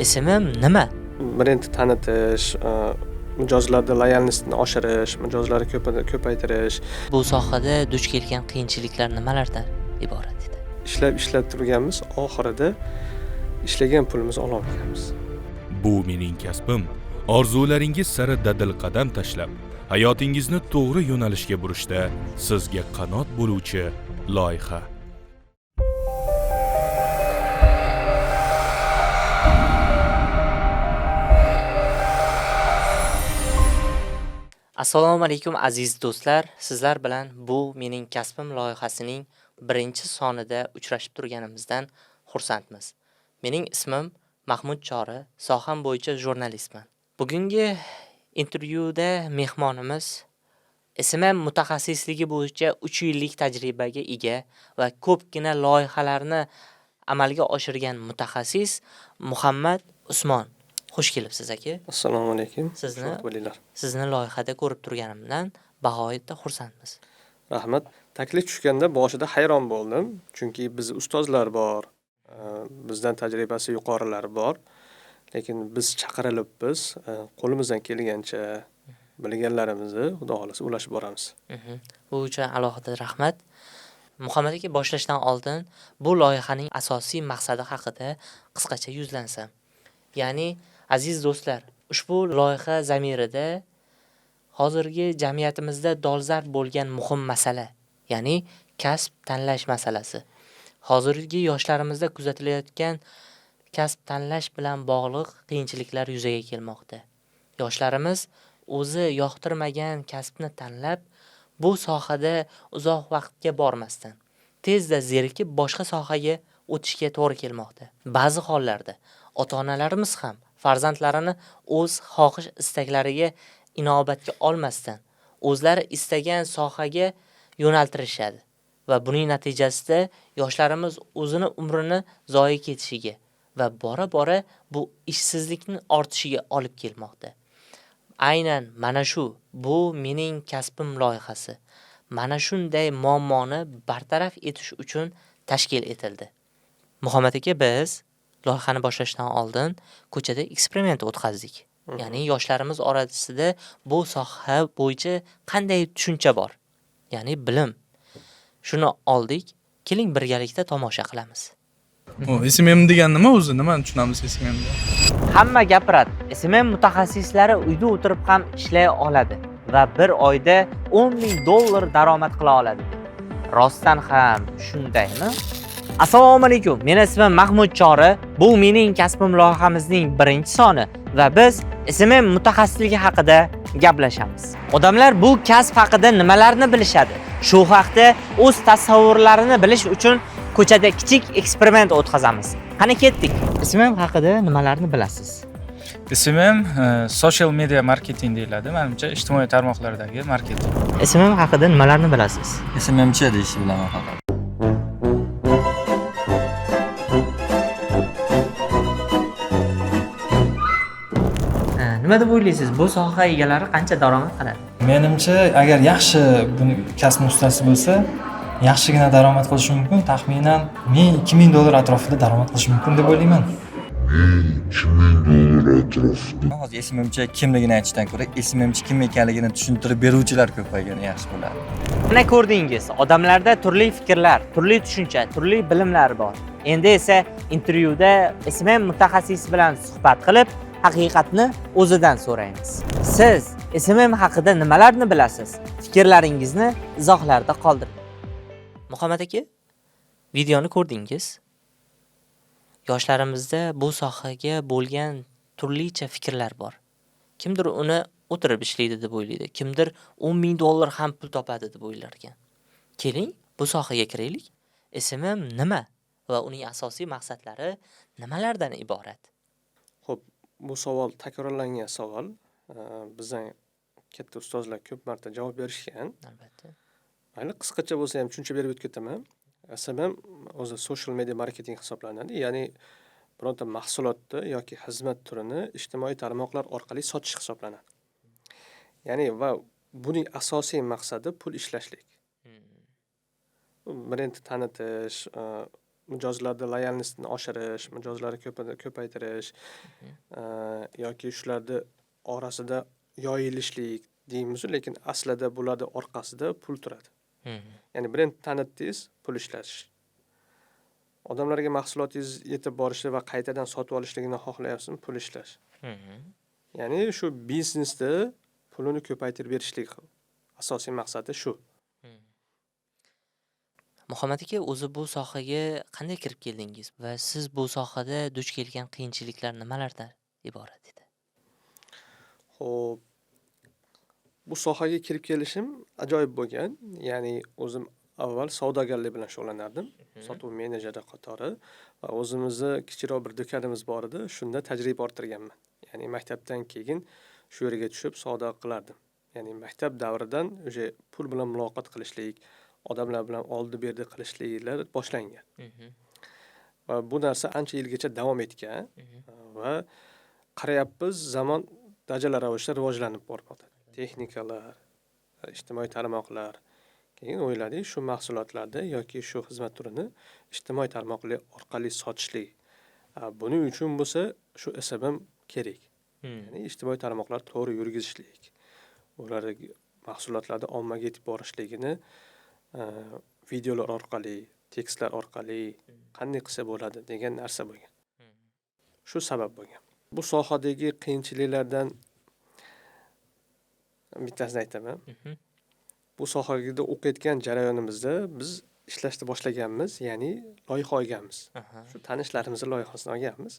SMM nima? Brendni tanitish, mijozlarda loyalnostni oshirish, mijozlarni ko'paytirish. Bu sohada duch kelgan qiyinchiliklar nimalardan iborat edi? Ishlab turganmiz, oxirida ishlagan pulimizni ololmaganmiz. Bu mening kasbim. Orzularingiz sari dadil qadam tashlab, hayotingizni to'g'ri yo'nalishga burishda sizga qanot bo'luvchi loyiha. Assalomu alaykum aziz do'stlar. Sizlar bilan bu mening kasbim loyihasining birinchi sonida uchrashib turganimizdan xursandmiz. Mening ismim Mahmud Chori, soham bo'yicha jurnalistman. Bugungi intervyuda mehmonimiz SMM mutaxassisligi bo'yicha 3 yillik tajribaga ega va ko'pgina loyihalarni amalga oshirgan mutaxassis Muhammad Usmon. Xush kelibsiz aka. Assalomu alaykum. Sizni loyihada ko'rib turganimdan bag'oyatda xursandmiz. Rahmat. Taklif tushganda boshida hayron bo'ldim, chunki biz ustozlar bor, bizdan tajribasi yuqorilar bor. Lekin biz chaqirilibmiz, qo'limizdan kelgancha bilganlarimizni Xudo xolasa ulashib boramiz. Bu uchun alohida rahmat. Muhammad aka, boshlashdan oldin bu loyihaning asosiy maqsadi haqida qisqacha yuzlansam. Ya'ni aziz do'stlar, ushbu loyiha zamirida hozirgi jamiyatimizda dolzarb bo'lgan muhim masala, ya'ni kasb tanlash masalasi. Hozirgi yoshlarimizda kuzatilayotgan kasb tanlash bilan bog'liq qiyinchiliklar yuzaga kelmoqda. Yoshlarimiz o'zi yoqtirmagan kasbni tanlab, bu sohada uzoq vaqtga bormasdan tezda zerikib boshqa sohaga o'tishga to'g'ri kelmoqda. Ba'zi hollarda ota-onalarimiz ham farzandlarini o'z xohish istaklariga inobatga olmasdan o'zlari istagan sohaga yo'naltirishadi va buning natijasida yoshlarimiz o'zini umrini zoyi ketishiga va bora-bora bu ishsizlikning ortishiga olib kelmoqda. Aynan mana shu bu mening kasbim loyihasi mana shunday muammoni bartaraf etish uchun tashkil etildi. Muhammad aka, biz loyihani boshlashdan oldin ko'chada eksperiment o'tkazdik. Ya'ni yoshlarimiz orasida bu soha bo'yicha qanday tushuncha bor? Ya'ni bilim. Shuni oldik. Keling birgalikda tomosha qilamiz. SMM degan nima o'zi? Nimani tushunamiz SMMda? Hamma gapiradi. SMM mutaxassislari uyda o'tirib ham ishlay oladi va bir oyda $10,000 daromad qila oladi. Rostdan ham shundaymi? Assalomu alaykum. Meni ismim Mahmud Chori. Bu mening kasbim loyihamizning birinchi soni va biz SMM mutaxassisligi haqida gaplashamiz. Odamlar bu kasb haqida nimalarni bilishadi? Shu haqda o'z tasavvurlarini bilish uchun ko'chada kichik eksperiment o'tkazamiz. Qani ketdik. SMM haqida nimalarni bilasiz? SMM social media marketing deyiladi. Menimcha, ijtimoiy tarmoqlardagi marketing. SMM haqida nimalarni bilasiz? SMMchi deyishni bilaman faqat. Nima deb o'ylaysiz? Bu soha egalari qancha daromad qiladi? Menimcha, agar yaxshi buni kasb ustasi bo'lsa, yaxshigina daromad qilishi mumkin. Taxminan $1000-2000 atrofida daromad qilishi mumkin deb o'ylayman. $1000-2000 atrofida. Hozir SMMchi kimligini aytishdan ko'ra SMMchi kim ekanligini tushuntirib beruvchilar ko'paygani yaxshi bo'ladi. Mana ko'rdingiz, odamlarda turli fikrlar, turli tushuncha, turli bilimlar bor. Endi esa intervyuda SMM mutaxassisi bilan suhbat qilib, haqiqatni o'zidan so'raymiz. Siz SMM haqida nimalarni bilasiz? Fikrlaringizni izohlarda qoldiring. Muhammad aka, videoni ko'rdingiz. Yoshlarimizda bu sohaga bo'lgan turlicha fikrlar bor. Kimdir uni o'tirib ishlaydi deb o'ylaydi, kimdir $10,000 ham pul topadi deb o'ylar ekan. Keling, bu sohaga kiraylik. SMM nima va uning asosiy maqsadlari nimalardan iborat? Xo'p, bu savol takrorlangan savol. Bizdan katta ustozlar ko'p marta javob berishgan. Albatta. Mayli, qisqacha bo'lsa ham tushuncha berib o'tib ketaman. SMM o'zi social media marketing hisoblanadi. Ya'ni bironta mahsulotni yoki xizmat turini ijtimoiy tarmoqlar orqali sotish hisoblanadi. Ya'ni va buning asosiy maqsadi pul ishlashlik. Brendni tanitish, Mijozlarda лояльность ni oshirish, mijozlarni ko'paytirish yoki shularni orasida yoyilishlik deymizu, lekin aslida bularni orqasida pul turadi. Ya'ni brend tanitdingiz, pul ishlash. Odamlarga mahsulotingiz yetib borishi va qaytadan sotib olishligini xohlayapsizmi, pul ishlash. Ya'ni shu biznesda pulini ko'paytirib berishlik asosiy maqsadi shu. Muhammad aka, o'zi bu sohaga qanday kirib keldingiz va siz bu sohada duch kelgan qiyinchiliklar nimalardan iborat edi? Xo'p, bu sohaga kirib kelishim ajoyib bo'lgan. Ya'ni o'zim avval savdogarlik bilan shug'ullanardim. Sotuv menejeri qatori va o'zimizni kichikroq bir do'konimiz bor edi. Shunda tajriba orttirganman. Ya'ni maktabdan keyin shu yerga tushib savdo qilardim. Ya'ni maktab davridan уже pul bilan muloqot qilishlik, odamlar bilan oldi-berdi qilishliklar boshlangan. Va bu narsa ancha yilgacha davom etgan va qarayapmiz, zamon dajjal ravishda rivojlanib bormoqda. Texnikalar, ijtimoiy tarmoqlar. Keyin o'yladik, shu mahsulotlarni yoki shu xizmat turini ijtimoiy tarmoqlar orqali sotishlik. Buning uchun bo'lsa shu SMM kerak. Ya'ni ijtimoiy tarmoqlar to'g'ri yurgizishlik, ular mahsulotlarni ommaga yetib borishligini videolar orqali, tekstlar orqali qanday qilsa bo'ladi degan narsa bo'lgan. Shu sabab bo'lgan. Bu sohadagi qiyinchiliklardan bittasini aytaman. Bu sohada o'qiyotgan jarayonimizda biz ishlashni boshlaganmiz, ya'ni loyiha olganmiz. Shu tanishlarimizni loyihasini olganmiz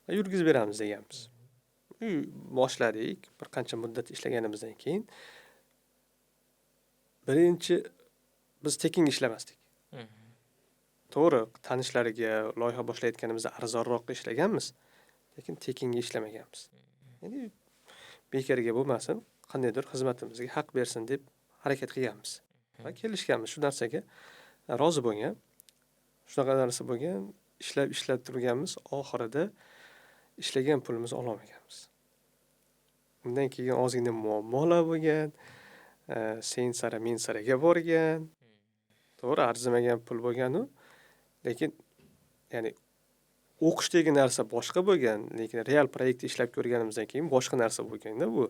va yurgizib beramiz deganmiz. Boshladik, bir qancha muddat ishlaganimizdan keyin birinchi biz tekinga ishlamasdik. To'g'ri, tanishlariga loyiha boshlayotganimizda arzonroq ishlaganmiz, lekin tekinga ishlamaganmiz. Ya'ni bekorga bo'lmasin, qandaydir xizmatimizga haq bersin deb harakat qilganmiz. Va kelishganmiz, shu narsaga rozi bo'lgan. Shunaqa narsa bo'lgan, ishlab ishlab turganmiz, oxirida ishlagan pulimizni ololmaganmiz. Undan keyin ozgina muammolar bo'lgan, sen sara men saraga borgan. To'g'ri, arzimagan pul bo'lgan-u, lekin ya'ni o'qishdagi narsa boshqa bo'lgan, lekin real proyektda ishlab ko'rganimizdan keyin boshqa narsa bo'lganda bu.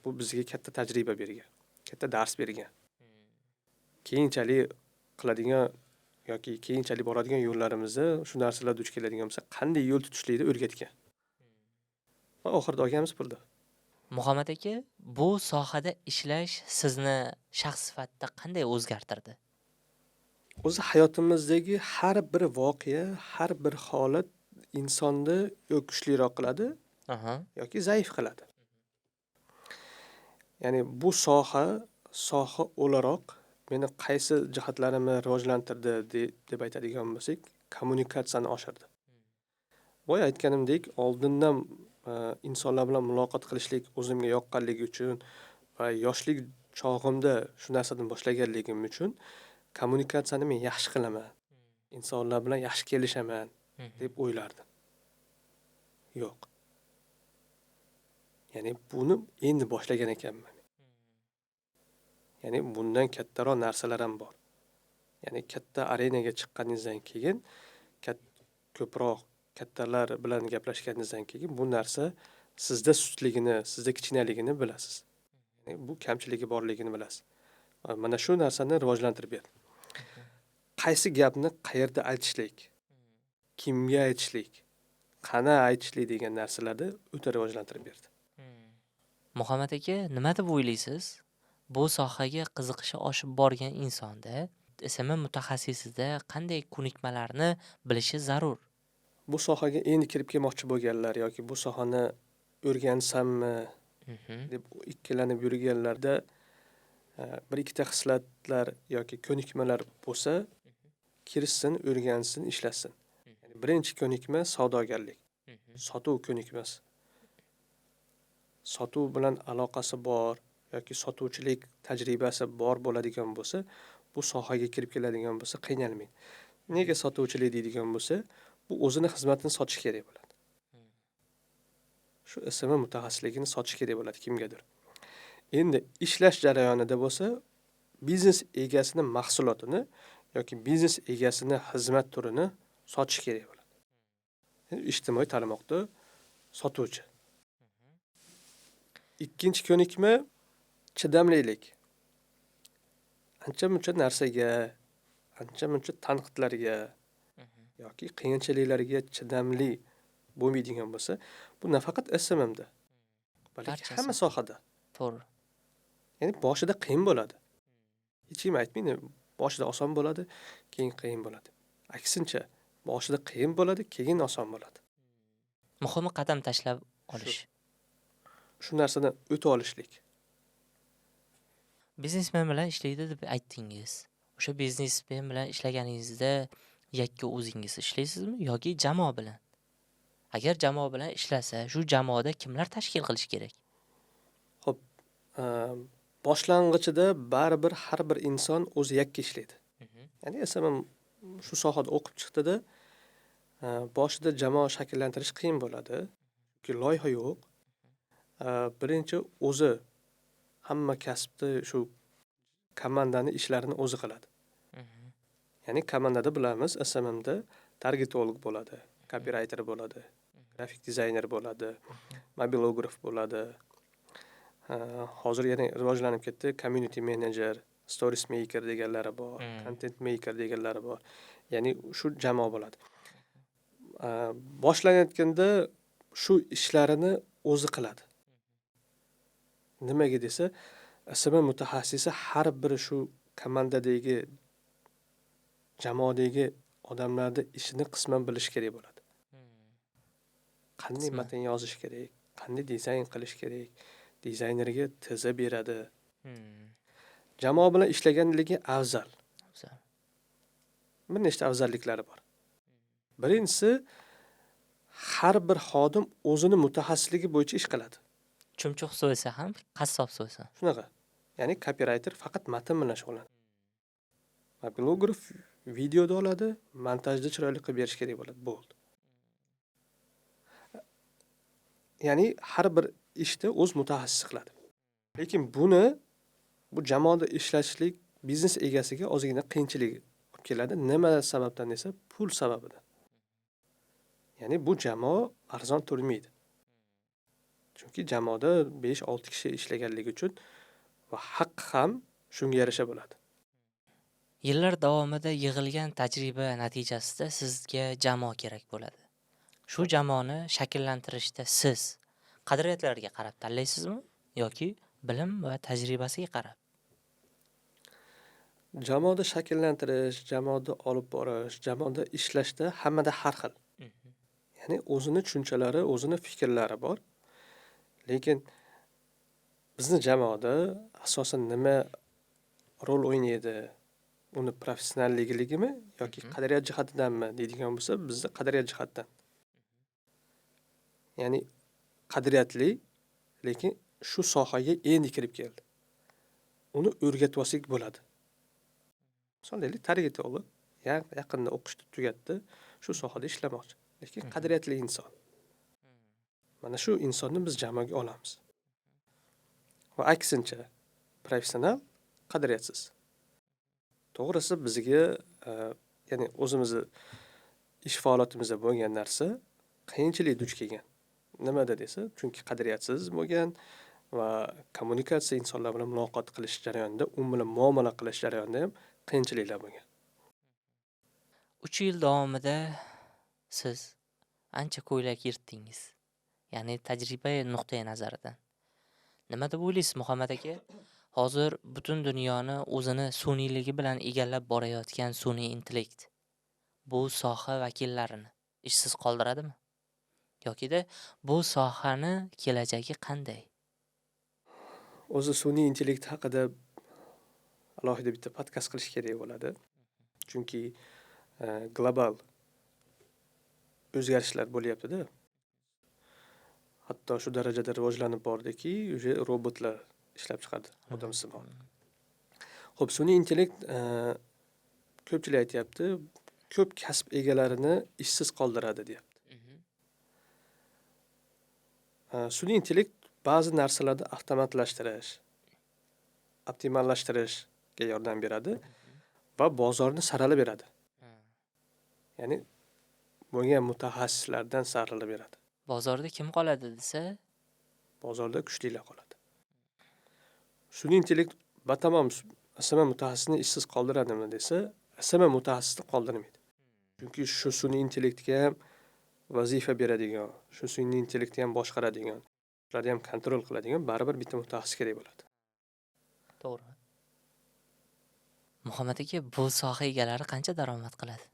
Bu bizga katta tajriba bergan, katta dars bergan. Keyinchalik qiladigan yoki keyinchalik boradigan yo'llarimizda shu narsalar duch keladigan bo'lsa, qanday yo'l tutishlikni o'rgatgan. Va oxirida olganmiz pulni. Muhammad aka, bu sohada ishlash sizni shaxs sifatida qanday o'zgartirdi? O'zi hayotimizdagi har bir voqea, har bir holat insonni yo kuchliroq qiladi yoki zaif qiladi. Ya'ni bu soha o'laroq meni qaysi jihatlarimni rivojlantirdi deb aytadigan bo'lsak, kommunikatsiyani oshirdi. Boya aytganimdek, oldindan insonlar bilan muloqot qilishlik o'zimga yoqqanligi uchun va yoshlik chog'imda shu narsadan boshlaganligim uchun kommunikatsiyani men yaxshi qilaman, insonlar bilan yaxshi kelishaman deb o'ylardim. Yo'q. Ya'ni buni endi boshlagan ekanman. Ya'ni bundan kattaroq narsalar ham bor. Ya'ni katta arenaga chiqqaningizdan keyin ko'proq kattalar bilan gaplashganingizdan keyin bu narsa sizda sustligini, sizda kichkinaligini bilasiz. Ya'ni bu kamchiligi borligini bilasiz. Va mana shu narsani rivojlantirib berdi. Qaysi gapni qayerda aytishlik, kimga aytishlik, qani aytishlik degan narsalarni o'ta rivojlantirib berdi. Muhammad aka, nima deb o'ylaysiz? Bu sohaga qiziqishi oshib borgan insonda SMM mutaxassisida qanday ko'nikmalarni bilishi zarur? Bu sohaga endi kirib kelmoqchi bo'lganlar yoki bu sohani o'rgansammi deb ikkilanib yurganlarda bir ikkita xislatlar yoki ko'nikmalar bo'lsa, kirishsin, o'rgansin, ishlasin. Ya'ni birinchi ko'nikma savdogarlik. Sotuv ko'nikmasi. Sotuv bilan aloqasi bor yoki sotuvchilik tajribasi bor bo'ladigan bo'lsa, bu sohaga kirib keladigan bo'lsa qiynalmaydi. Nega sotuvchilik deydigan bo'lsa, bu o'zini xizmatini sotish kerak bo'ladi. Shu SMM mutaxassisligini sotish kerak bo'ladi kimgadir. Endi ishlash jarayonida bo'lsa, biznes egasini mahsulotini yoki biznes egasini xizmat turini Sotish kerak bo'ladi. Yani ijtimoiy tarmoqda sotuvchi. Ikkinchi ko'nikma chidamlilik. Ancha-muncha narsaga, ancha-muncha tanqidlarga yoki qiyinchiliklarga chidamli bo'lmaydigan bo'lsa, bu nafaqat SMMda, balki Barchasi. hamma sohada. To'g'ri. Ya'ni boshida qiyin bo'ladi. Hech kim aytmaydi, boshida oson bo'ladi, keyin qiyin bo'ladi. Aksincha, boshida qiyin bo'ladi, keyin oson bo'ladi. Muhimi qadam tashlab olish. Shu narsadan o'ta olishlik. Biznesmen bilan ishlaydi deb aytdingiz. O'sha biznesmen bilan ishlaganingizda yakka o'zingiz ishlaysizmi yoki jamoa bilan? Agar jamoa bilan ishlasa, shu jamoada kimlar tashkil qilish kerak? Xo'p, boshlang'ichida baribir har bir inson o'zi yakka ishlaydi. Ya'ni SMM shu sohada o'qib chiqdida, boshida jamoa shakllantirish qiyin bo'ladi. Chunki loyiha yo'q. Birinchi o'zi hamma kasbni, shu komandani ishlarini o'zi qiladi. Ya'ni komandada bilamiz, SMMda targetolog bo'ladi, copywriter bo'ladi, grafik dizayner bo'ladi, mobilograf bo'ladi. Hozir yana rivojlanib ketdi, community manager, stories maker deganlari bor, content maker deganlari bor. Ya'ni shu jamoa bo'ladi. Boshlanayotganda shu ishlarini o'zi qiladi. Nimaga desa, SMM mutaxassisi har bir shu komandadagi, jamoadagi odamlarni ishini qisman bilish kerak bo'ladi. Qanday Qisman. matn yozish kerak, qanday dizayn qilish kerak, dizaynerga TZ beradi. Jamoa bilan ishlaganligi afzal. Afzal. Bir nechta afzalliklari bor. Birinchisi, har bir xodim o'zini mutaxassisligi bo'yicha ish qiladi. Chumchuq so'ysa ham, qassob so'ysa. Shunaqa. Ya'ni copywriter faqat matn bilan shug'ullanadi. Mobilograf videoda oladi, montajda chiroyli qilib berish kerak bo'ladi. Bo'ldi. Ya'ni har bir ishda o'z mutaxassisi qiladi. Lekin bu jamoada ishlashlik biznes egasiga ozgina qiyinchilik olib keladi. Nima sababdan desa, pul sababidan. Ya'ni bu jamoa arzon turmaydi. Chunki jamoada 5-6 kishi ishlaganligi uchun va haq ham shunga yarasha bo'ladi. Yillar davomida yig'ilgan tajriba natijasida sizga jamoa kerak bo'ladi. Shu jamoani shakllantirishda siz qadriyatlarga qarab tanlaysizmi yoki bilim va tajribasiga qarab? Jamoada shakllantirish, jamoada olib borish, jamoada ishlashda hammada har xil. Ya'ni o'zini tushunchalari, o'zini fikrlari bor. Lekin bizni jamoada asosan nima rol o'ynaydi? Uni professionalligimi yoki qadriyat jihatidanmi deydigan bo'lsa, bizda qadriyat jihatidan. Ya'ni qadriyatli, lekin shu sohaga endi kirib keldi. Uni o'rgatib olsak bo'ladi. Misol deylik, targetolog yaqinda o'qishni tugatdi, shu sohada ishlamoqchi. Lekin qadriyatli inson. Mana shu insonni biz jamoaga olamiz. Va aksincha, professional qadriyatsiz. To'g'risi bizga, ya'ni o'zimizni ish faoliyatimizda bo'lgan narsa qiyinchilik duch kelgan. Nimada desa, chunki qadriyatsiz bo'lgan va kommunikatsiya, insonlar bilan muloqot qilish jarayonida, u bilan muomala qilish jarayonida ham qiyinchiliklar bo'lgan. 3 yil davomida siz ancha ko'ylak yirtdingiz. Ya'ni tajriba nuqtai nazaridan. Nima deb o'ylaysiz, Muhammad aka? Hozir butun dunyoni o'zini sun'iyligi bilan egallab borayotgan sun'iy intellekt bu soha vakillarini ishsiz qoldiradimi? Yokida bu sohani kelajagi qanday? O'zi sun'iy intellekt haqida alohida bitta podkast qilish kerak bo'ladi. Chunki global o'zgarishlar bo'lyapti-da. Hatto shu darajada rivojlanib bordiki, уже robotlar ishlab chiqardi odamsimon. Xo'p, sun'iy intellekt, ko'pchilik aytyapti, ko'p kasb egalarini ishsiz qoldiradi deyapti. Sun'iy intellekt ba'zi narsalarni avtomatlashtirish, optimallashtirishga yordam beradi va bozorni saralab beradi. Ya'ni bo'lgan mutaxassislardan saralab beradi. Bozorda kim qoladi desa, bozorda kuchlilar qoladi. Sun'iy intellekt batamom SMM mutaxassisini ishsiz qoldiradimi desa, SMM mutaxassisni qoldirmaydi. Chunki shu sun'iy intellektga ham vazifa beradigan, shu sun'iy intellektni ham boshqaradigan, ularni ham kontrol qiladigan baribir bitta mutaxassis kerak bo'ladi. To'g'ri. Muhammad aka, bu soha egalari qancha daromad qiladi?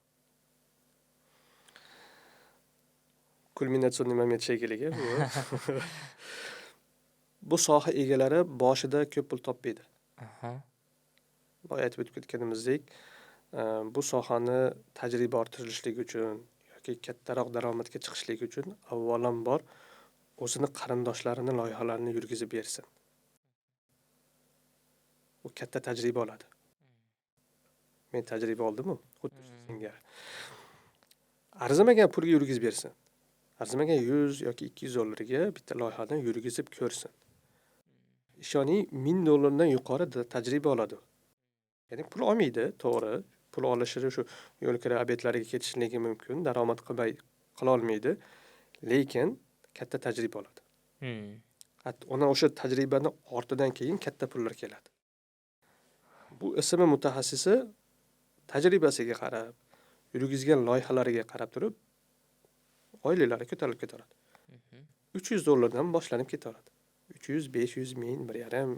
Kulminatsion moment shekilli bu. Bu soha egalari boshida ko'p pul topmaydi. Boya aytib o'tib ketganimizdek, bu sohani tajriba orttirishligi uchun yoki kattaroq daromadga chiqishligi uchun avvalambor o'zini qarindoshlarini loyihalarini yurgizib bersin. U katta tajriba oladi. Men tajriba oldim-u, xuddi senga. Arzimagan pulga yurgizib bersin. Arzimagan 100 yoki 200 dollarga bitta loyihani yurgizib ko'rsin. Ishoning, 1000 dollardan yuqori tajriba oladi. Ya'ni pul olmaydi, to'g'ri. Pul olishi shu yo'l kira obetlariga ketishligi mumkin, daromad qila olmaydi, lekin katta tajriba oladi. Hatto ona o'sha tajribani ortidan keyin katta pullar keladi. Bu SMM mutaxassisi tajribasiga qarab, yurgizgan loyihalariga qarab turib, oilalari ko'tarilib ketaveradi. 300 dollardan boshlanib ketaveradi. 300, 500, 1000, bir yarim,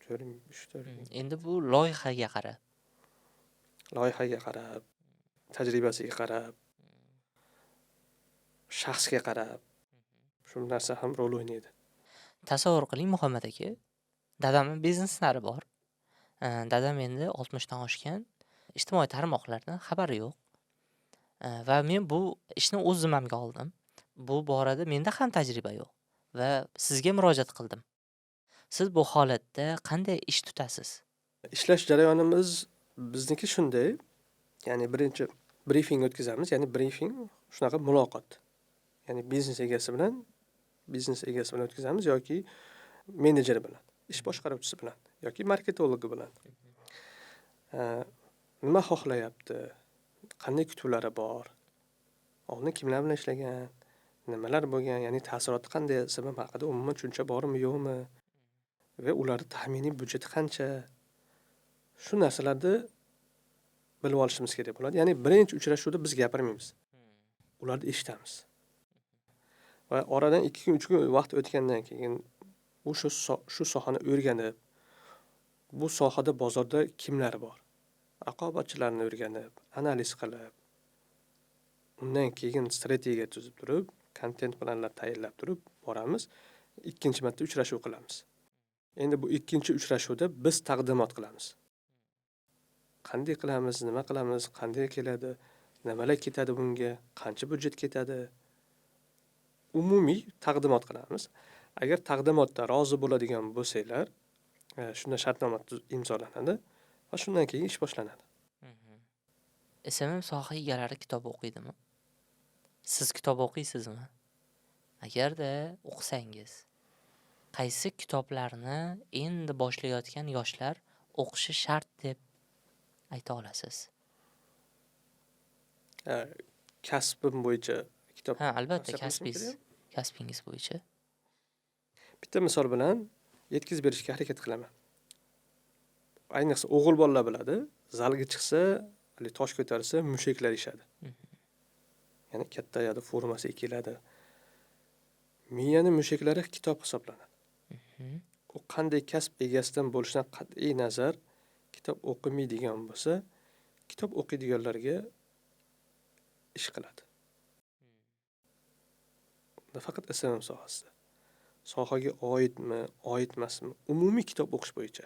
to'rt, uch, to'rt. Endi bu loyihaga qarab. Loyihaga qarab, tajribasiga qarab, shaxsga qarab, shu narsa ham rol o'ynaydi. Tasavvur qiling Muhammad aka, dadamning bizneslari bor. Dadam endi 60 dan oshgan, ijtimoiy tarmoqlardan xabari yo'q. Va men bu ishni o'z zimmamga oldim. Bu borada menda ham tajriba yo'q va sizga murojaat qildim. Siz bu holatda qanday ish tutasiz? Ishlash jarayonimiz bizniki shunday, ya'ni birinchi brifing o'tkazamiz, ya'ni brifing shunaqa muloqot. Ya'ni biznes egasi bilan o'tkazamiz yoki menejeri bilan, ish boshqaruvchisi bilan yoki marketologi bilan. Nima xohlayapti? Qanday kutuvlari bor? Oldin kimlar bilan ishlagan? Nimalar bo'lgan? Ya'ni ta'siroti qanday? SMM haqida umuman tushuncha bormi, yo'qmi? Va ularning taxminiy byudjeti qancha? Shu narsalarni bilib olishimiz kerak bo'ladi. Ya'ni birinchi uchrashuvda biz gapirmaymiz. Ularni eshitamiz. Va oradan 2 kun, 3 kun vaqt o'tgandan keyin u shu sohani o'rganib, bu sohada bozorda kimlar bor? Raqobatchilarni o'rganib, analiz qilib, undan keyin strategiya tuzib turib, kontent planlar tayyorlab turib boramiz. Ikkinchi marta uchrashuv qilamiz. Endi bu ikkinchi uchrashuvda biz taqdimot qilamiz. Qanday qilamiz, nima qilamiz, qanday keladi, nimalar ketadi bunga, qancha byudjet ketadi? Umumiy taqdimot qilamiz. Agar taqdimotda rozi bo'ladigan bo'lsanglar, shunda shartnoma imzolanadi va shundan keyin ish boshlanadi. SMM soha egalari kitob o'qiydimi? Siz kitob o'qiysizmi? Agarda o'qisangiz, qaysi kitoblarni endi boshlayotgan yoshlar o'qishi shart deb ayta olasiz? Kasbim bo'yicha kitob. Ha, albatta, kasbingiz bo'yicha. Bitta misol bilan yetkazib berishga harakat qilaman. Ayniqsa o'g'il bolalar biladi, zalga chiqsa, hali tosh ko'tarsa, mushaklar ishadi. Ya'ni kattayadi, formasi keladi. Miyani mushaklari kitob hisoblanadi. U qanday kasb egasidan bo'lishidan qat'iy nazar kitob o'qimaydigan bo'lsa, kitob o'qiydiganlarga ish qiladi. Nafaqat SMM sohasida. Sohaga oidmi, oid emasmi, umumiy kitob o'qish bo'yicha.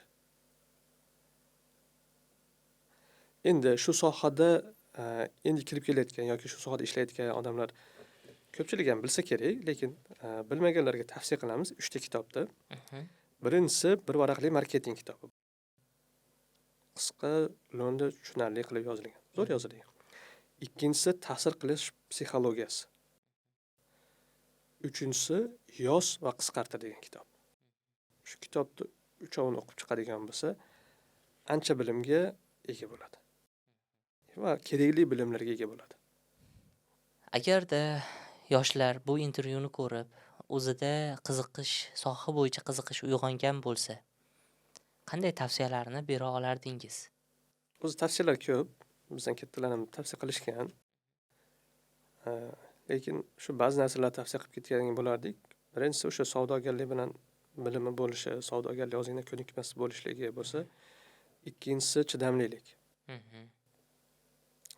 Endi shu sohada endi kirib kelayotgan yoki shu sohada ishlayotgan odamlar ko'pchilik ham bilsa kerak, lekin bilmaganlarga tavsiya qilamiz 3 ta kitobni. Birinchisi bir varaqli marketing kitobi. Qisqa, lo'nda, tushunarli qilib yozilgan, zo'r yozilgan. Ikkinchisi ta'sir qilish psixologiyasi. Uchinchisi yoz va qisqartir degan kitob. Shu kitobni uchovini o'qib chiqadigan bo'lsa, ancha bilimga ega bo'ladi. Va kerakli bilimlarga ega bo'ladi. Agarda yoshlar bu intervyuni ko'rib, o'zida qiziqish, soha bo'yicha qiziqish uyg'ongan bo'lsa, qanday tavsiyalarni bera olardingiz? O'zi tavsiyalar ko'p, bizdan kattalar ham tavsiya qilishgan. Lekin shu ba'zi narsalarni tavsiya qilib ketgan bo'lardik. Birinchisi o'sha savdogarlik bilan bilimi bo'lishi, savdogarlik ozgina ko'nikmasi bo'lishligi bo'lsa, ikkinchisi chidamlilik.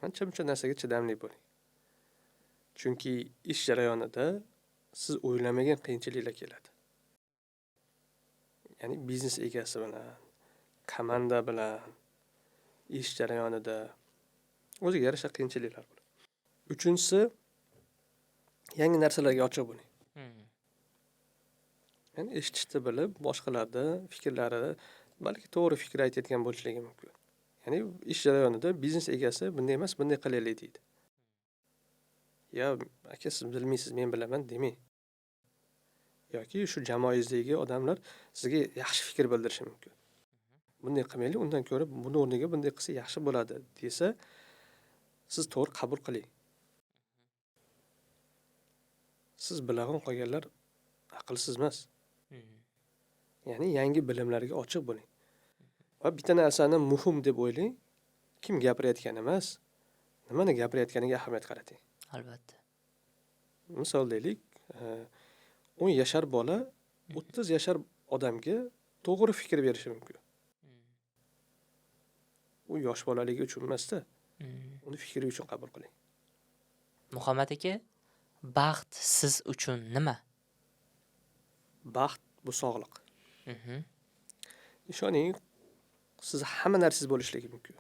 Ancha-muncha narsaga chidamli bo'ling. Chunki ish jarayonida siz o'ylamagan qiyinchiliklar keladi. Ya'ni biznes egasi bilan, komanda bilan ish jarayonida o'ziga yarasha qiyinchiliklar bo'ladi. Uchinchisi, yangi narsalarga ochiq bo'ling. Ya'ni eshitishni bilib, boshqalarda fikrlari balki to'g'ri fikr aytayotgan bo'lishligi mumkin. Ya'ni ish jarayonida biznes egasi bunday emas, bunday qilaylik deydi. Ya aka siz bilmaysiz, men bilaman demang. Yoki shu jamoangizdagi odamlar sizga yaxshi fikr bildirishi mumkin. Bunday qilmaylik, undan ko'ra buni o'rniga bunday qilsa yaxshi bo'ladi desa, siz to'g'ri qabul qiling. Siz bilag'on qolganlar aqlsiz emas. Ya'ni yangi bilimlarga ochiq bo'ling. Va bitta narsani muhim deb o'ylang, kim gapirayotgani emas, nimani gapirayotganiga ahamiyat qarating. Albatta. Misol deylik, 10 yashar bola 30 yashar odamga to'g'ri fikr berishi mumkin. U yosh bolaligi uchun emas-da, uni fikri uchun qabul qiling. Muhammad aka, baxt siz uchun nima? Baxt bu sog'liq. Ishoning, siz hamma narsangiz bo'lishligi mumkin.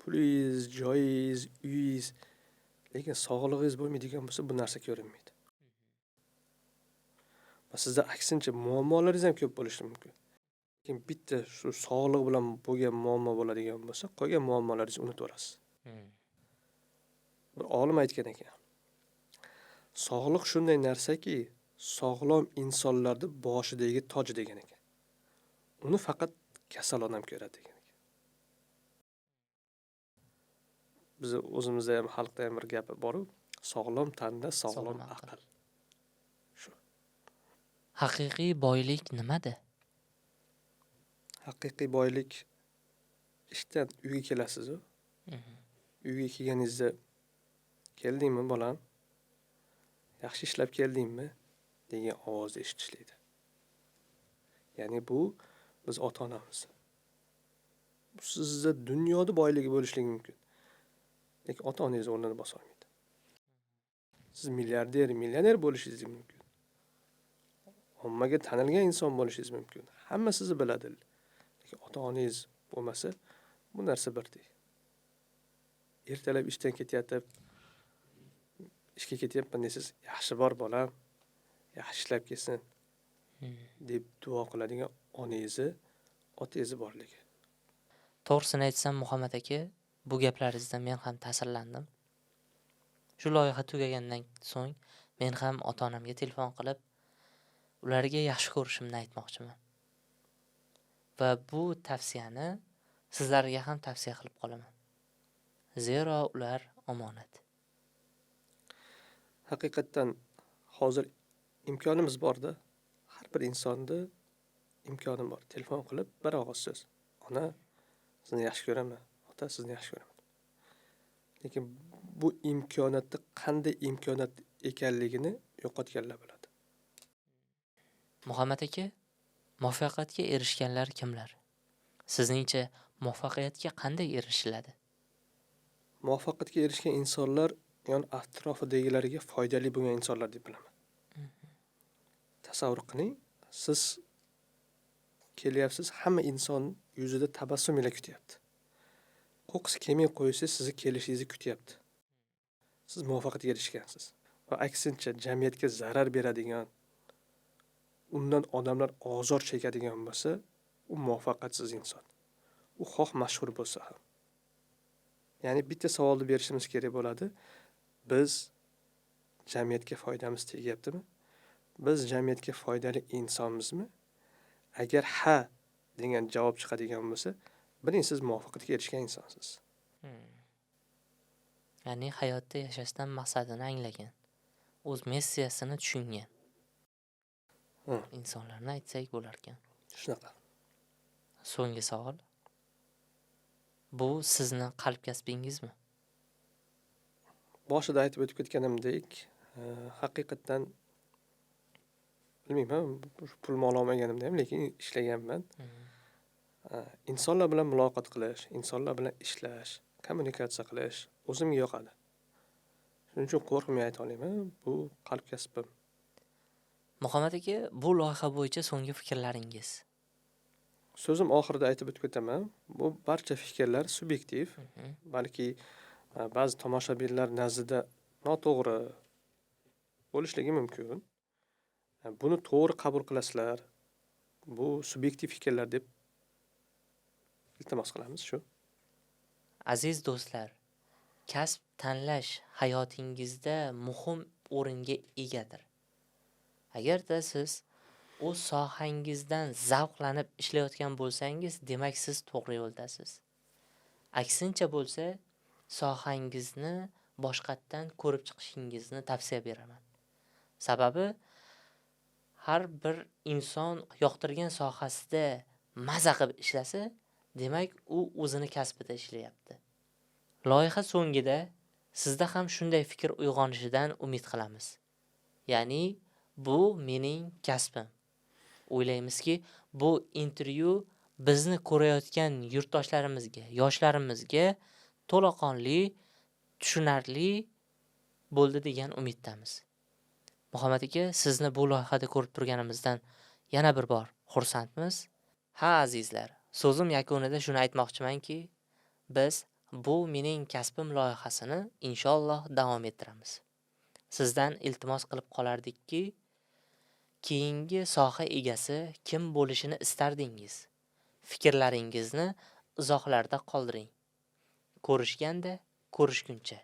Pulingiz, joyingiz, uyingiz, lekin sog'lig'ingiz bo'lmaydigan bo'lsa, bu narsa ko'rinmaydi. Va sizda aksincha muammolaringiz ham ko'p bo'lishi mumkin. Lekin bitta shu sog'liq bilan bo'lgan muammo bo'ladigan bo'lsa, qolgan muammolaringizni unutaverasiz. Bir olim aytgan ekan, sog'liq shunday narsaki, sog'lom insonlarning boshidagi toj degan ekan. Uni faqat kasal odam ko'radi degan ekan. Biz o'zimizda ham, xalqda ham bir gapi bor-ku, sog'lom tanda sog'lom aql. Shu. Haqiqiy boylik nimada? Haqiqiy boylik ishdan uyga kelasiz-u. Uyga kelganingizda keldingmi bolam? Yaxshi ishlab keldingmi? Degan ovozni eshitishlikdi. Ya'ni bu biz ota-onamiz. Sizda dunyoda boyligi bo'lishligi mumkin. Lekin ota-onangiz o'rnini bosa olmaydi. Siz milliarder, millioner bo'lishingiz mumkin. Ommaga tanilgan inson bo'lishingiz mumkin. Hamma sizni biladi. Lekin ota-onangiz bo'lmasa, bu narsa birdek. Ertalab ishdan ketayotib, ishga ketyapman desangiz, yaxshi bor bolam, yaxshi ishlab kelsin deb duo qiladigan onangizni, otangizni borligi. To'g'risini aytsam, Muhammad aka, bu gaplaringizdan men ham ta'sirlandim. Shu loyiha tugagandan so'ng men ham ota-onamga telefon qilib, ularga yaxshi ko'rishimni aytmoqchiman. Va bu tavsiyani sizlarga ham tavsiya qilib qolaman. Zero ular omonat. Haqiqatdan hozir imkonimiz borda, har bir insonda imkoni bor. Telefon qilib bir og'iz so'z. Ona, sizni yaxshi ko'raman, ota, sizni yaxshi ko'raman. Lekin bu imkoniyatni qanday imkoniyat ekanligini yo'qotganlar biladi. Muhammad aka, muvaffaqiyatga erishganlar kimlar? Sizningcha muvaffaqiyatga qanday erishiladi? Muvaffaqiyatga erishgan insonlar yon atrofidagilariga foydali bo'lgan insonlar deb bilaman. Tasavvur qiling, siz kelyapsiz, hamma inson yuzida tabassum ila kutyapti. Qo'qis kelmay qo'ysa, sizni kelishingizni kutyapti. Siz muvaffaqiyatga erishgansiz. Va aksincha jamiyatga zarar beradigan, undan odamlar ozor chekadigan bo'lsa, u muvaffaqiyatsiz inson. U xoh mashhur bo'lsa ham. Ya'ni bitta savolni berishimiz kerak bo'ladi. Biz jamiyatga foydamiz tegyaptimi? Biz jamiyatga foydali insonmizmi? Agar ha degan javob chiqadigan bo'lsa, biling siz muvaffaqiyatga erishgan insonsiz. Ya'ni hayotda yashashdan maqsadini anglagan, o'z missiyasini tushungan insonlarni aytsak bo'larkan. Shunaqa. So'nggi savol. Bu sizni qalb kasbingizmi? Boshida aytib o'tib ketganimdek, haqiqatdan bilmayman, pul olmaganimda ham, lekin ishlaganman. Insonlar bilan muloqot qilish, insonlar bilan ishlash, kommunikatsiya qilish o'zimga yoqadi. Shuning uchun qo'rqmay ayta olaman, bu qalb kasbim. Muhammad aka, bu loyiha bo'yicha so'nggi fikrlaringiz? So'zim oxirida aytib o'tib ketaman, bu barcha fikrlar subyektiv, balki ba'zi tomoshabinlar nazdida noto'g'ri bo'lishligi mumkin. Buni to'g'ri qabul qilasizlar. Bu subyektiv fikrlar deb iltimos qilamiz shu. Aziz do'stlar, kasb tanlash hayotingizda muhim o'ringa egadir. Agarda siz o'z sohangizdan zavqlanib ishlayotgan bo'lsangiz, demak siz to'g'ri yo'ldasiz. Aksincha bo'lsa, sohangizni boshqatdan ko'rib chiqishingizni tavsiya beraman. Sababi har bir inson yoqtirgan sohasida maza qilib ishlasa, demak u o'zini kasbida ishlayapti. Loyiha so'ngida sizda ham shunday fikr uyg'onishidan umid qilamiz. Ya'ni bu mening kasbim. O'ylaymizki, bu intervyu bizni ko'rayotgan yurtdoshlarimizga, yoshlarimizga to'laqonli, tushunarli bo'ldi degan umiddamiz. Muhammad aka, sizni bu loyihada ko'rib turganimizdan yana bir bor xursandmiz. Ha, azizlar, so'zim yakunida shuni aytmoqchimanki, biz bu mening kasbim loyihasini inshaalloh davom ettiramiz. Sizdan iltimos qilib qolardikki, keyingi soha egasi kim bo'lishini istardingiz? Fikrlaringizni izohlarda qoldiring. Ko'rishganda ko'rishguncha.